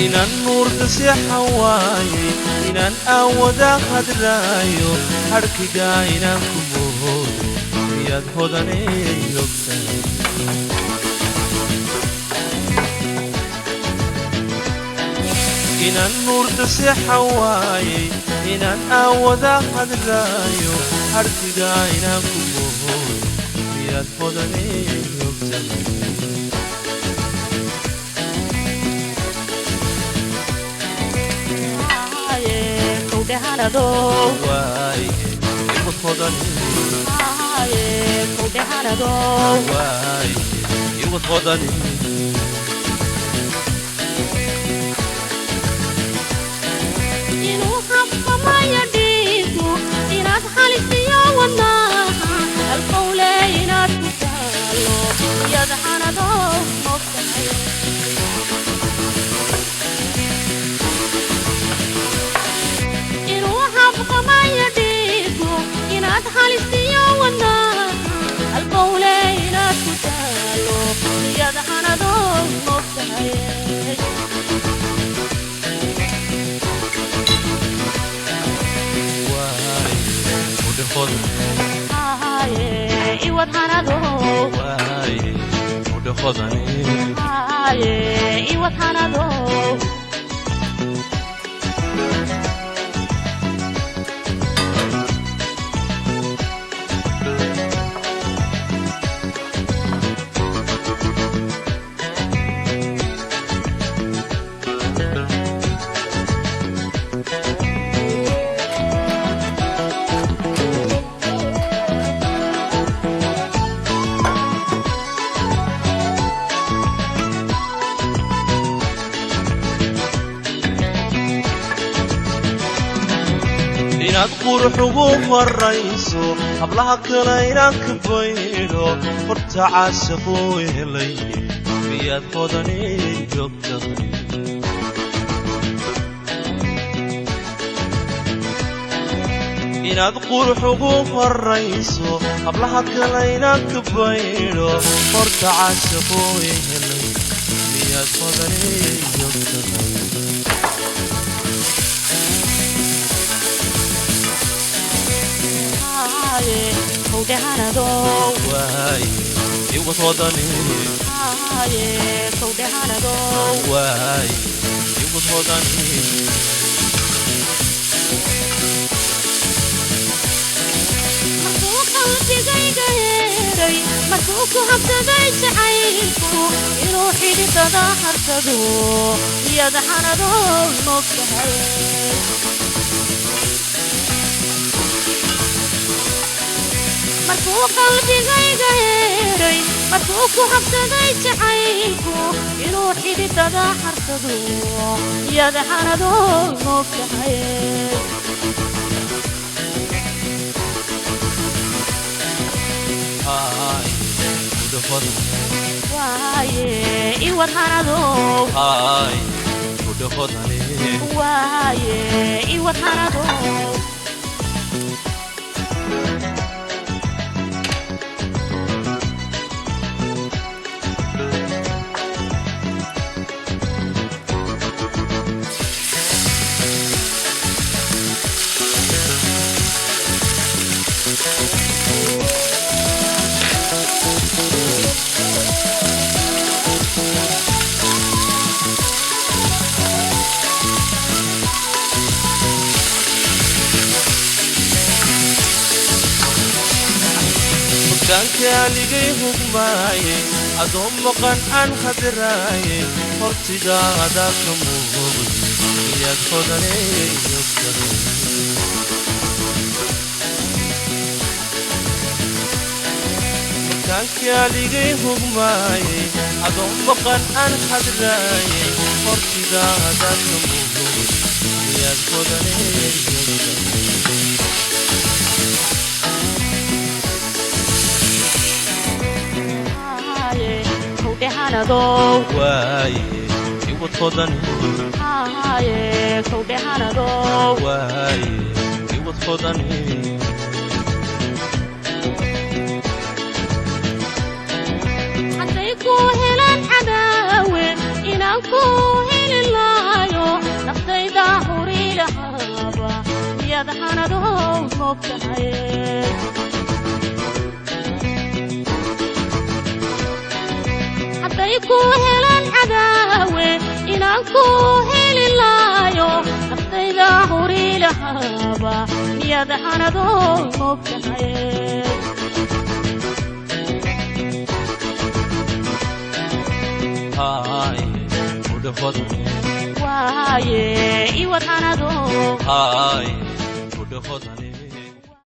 Inaan nuurka seexan waayey, inaan aawada hadraayo, hadhkiga inaan ku moodo, miyaad hodanay ogtahay? Inaan nuurka seexan waayey, inaan aawada hadraayo, hadhkiga inaan ku moodo, miyaad hodanay ogtahay? Haye kowdhehanadow. Waaye iwad hodanay. Haye kowdhehanadow. Waaye iwad hodanay. Inuu habqamaya dhiigu, inaad halisiyo wadnaha halqowle inaad ku taalo, miyaad xanadow mogtahay? Inuu habqamaya dhiigu, inaad halisiyo wadnaha halqowle inaad ku taalo, miyaad xanadow mogtahay? Waaye udhahodan. Haye iwad xanadow. Waaye udhahodanay. Haye iwad xanadow. Inaad qurux ugu horayso hablaha kale, inaan ka baydho horta caashaquu helay, miyaad hodanay ogtahay? Inaad qurux ugu horayso hablaha kale, inaan ka baydho horta caashaquu helay, miyaad hodanay ogtahay? Haye kowdhehanadow. Waaye iwad hodanay. Haye kowdhehanadow. Waaye iwad hodanay. Markuu qalbigayga yeeray, markuu ku habsaday jacaylku, inuu xididada harsado, miyaad xanadow mogtahay? Markuu qalbigayga yeeray, markuu ku habsaday jacaylku, inuu xididada harsado, miyaad xanadow mogtahay? Haye udhahodan. Waaye iwad xanadow. Haye udhahodanay. Waaye iwad xanadow. Hogaankaaligay hugmaayey, adoo maqan aan hadraayey, hortidaada ka muuqday, miyaad hodanay ogtahay? Hogaankaaligay hugmaayey, adoo maqan aan hadraayey, hortidaada ka muuqday, miyaad hodanay ogtahay? Haye kowdhehanadow. Waaye iwad hodanay. Haye kowdhehanadow. Waaye iwad hodanay. Hadday ku helaan cadaawe, inaan ku heli lahaa. hanadow moogtahay. Hadday ku helaan cadaawe inaan ku heli laayo, naftayda huri lahaaba, miyaad hanadow moogtahay? Haye udhahodane. Waaye iwad hanadow. Haye udhahodane.